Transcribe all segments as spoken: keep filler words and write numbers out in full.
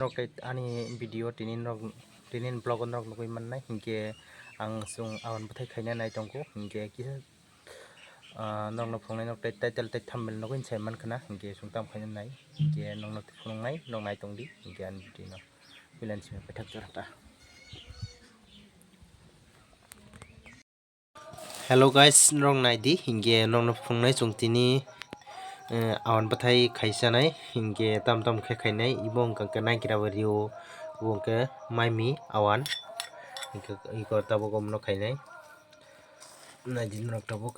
Norok tei ani video tini norok, tini vlog o norok nugwi mannai, hinkhe ang chwng awan bwthai khaina nai tongo, hinkhe kisa, ah, norokno phunuknai norok tei title tei thumbnail nugwi sai mankha na, hinkhe chwng tamo khaina nai, hinkhe norokno phunuknai, norok nai tongdi, hinkhe ani video no puilani simi paithak jora ta. Hello guys, norok naidi, hinkhe norokno phunuknai chwng tini, eh, awan bwthai khaisanai, hinkhe tam tam khe khainai, ibo wngkha khe naikra bario, obo wngkha maimi awan, hinkhe iko tabuk omono khainai, naidi norok tabuk,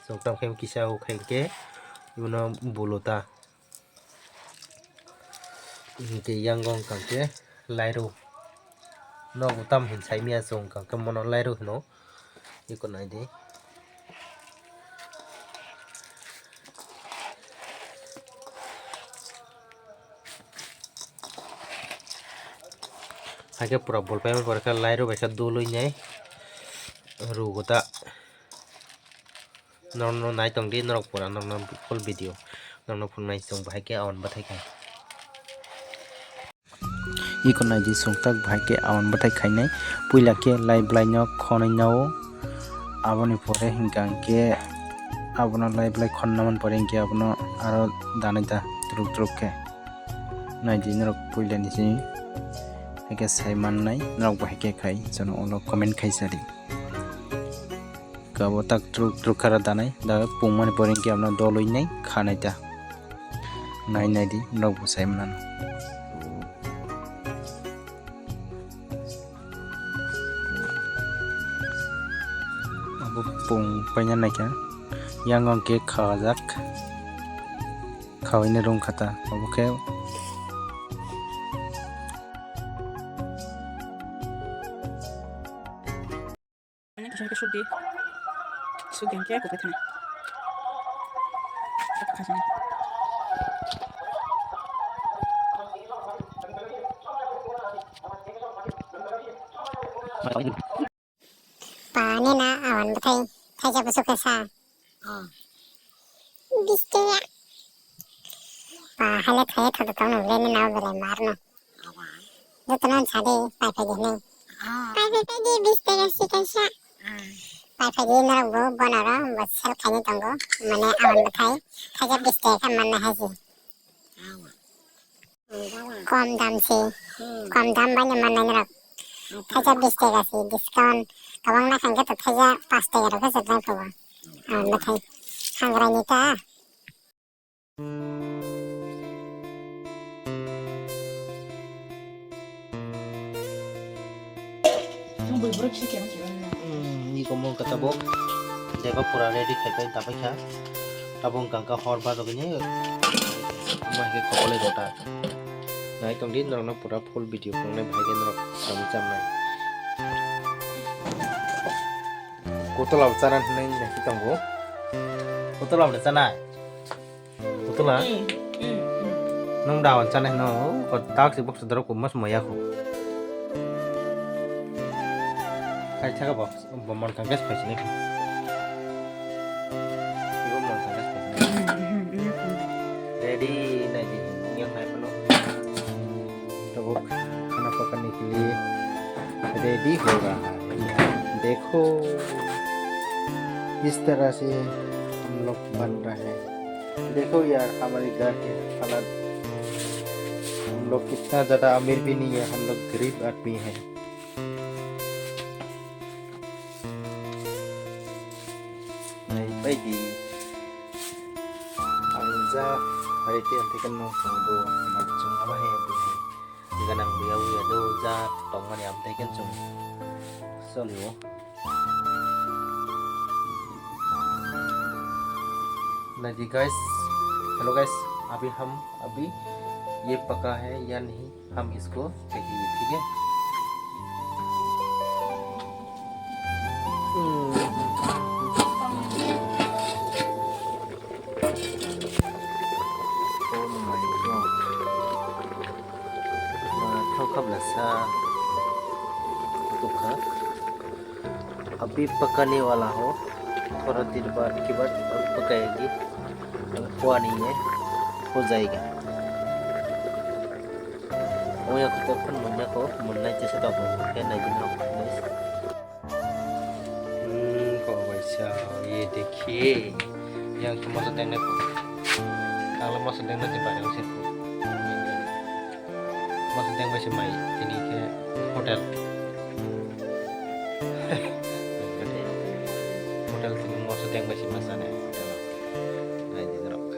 chwng tam khe kisa o khaikhe, ibono buluta. Hinkhe yang wngkha khe lairu. Nogo tam hin saimaya chwng wngkha khe mono lairu hino. Eko naidi. Hakhe pura bol paimani pore khe lairu bai khe dol wi nai rugo ta. Norokno nai tongdi, norok pura norokno full video norokno phunuknai chwng bahai khe awan bwthai khai. Iko naidi chwng tak bahai khe awan bwthai khainai. Puila khe lai blaino khonwi nao. Aboni pore hinkha hinkhe abono lai blai khonna man pore hinkhe abono aro danai ta truk truk khe. Naidi norok puilani se haikhe sai mannai, norok bahai khe khai, jono ulo comment khai sadi. Kabo tak truk truk khara danai, da pungmani pore hinkhe abono dolwi nai khanai ta. Nai naidi, norok bo sai manano. Abo pung paina naikha, yang wngkhe khajak, khawi ni rung khata, abo khe. Kisa khe sudi. Sudi hwnkhe kuphai thani. Pani na awan bwthai thaisa bwswk khe sa. Bish taka. Ba, haile thai thok thok no le na belai mar no. Joto no sa de, pai phai di hinwi. Pai phai phai di, bish taka si kaisa. Pai phai di norok bo, bono ro, bo sell khaini tongo. Mane awan bwthai, thaisa bish taka khe manna hai se. Kom dam se, kom dam bai no mannai norok. Thaisa bish taka se discount. Kwbangma khankhe to thaisa pash taka rok khe se bwthai phugo. Ang bwthai hangrai ni ta. Ni komo kata bo. Deba pura ready khai kai dabai kha. Tabuk wngkha hor bajagwi ni. Mai khe khobole rota. Nai tongdi norokno pura full video phunuknai bahai khe norok samwi chamnai. Kotolabo chana hinwi nai tongo. Kotolabo chanai. Kotolabo? Nwng dawan chanai hino, o tak si box dorok mas maya ko. Khai thaka box. Bo mon kang gas paisini. Ibo mon kang gas paisini. Ready naidi, yang nai pano. Tabuk khana pakane ke liye ready ho raha hai. Dekho, is tarah se hum log ban raha hai. Dekho yaar, hamare ghar ke halat, hum log kitna zyada amir bhi nahi hai, hum log gareeb aadmi hai. Nai bai di. Ang ja hai te ang tekan no chwng bo ma chwng ama hai bo hai. Ganang bo ya ya do ja tong mani am tekan chwng. Solio. Nai di guys. Hello guys. Abhi hum abhi ye paka hai ya nahi? हम इसको चाहिए, ठीक है? Oh my God. Wah, thok khabla sa. Tukha. अभी पकाने वाला हो, थोड़ा देर बाद के बाद और पकाएगी, और पानी में हो जाएगा। Moya kutok phan munya ko, munnai jesa tabuk, khe nai dino, guys. Hmm, ko waisa, ye dekhiye. Yang tu masa deng ko. Kalau masa deng nanti bareng sih ko. Masa deng masih mai, ini ke hotel. Hotel tu masa deng masih masa nih, hotel.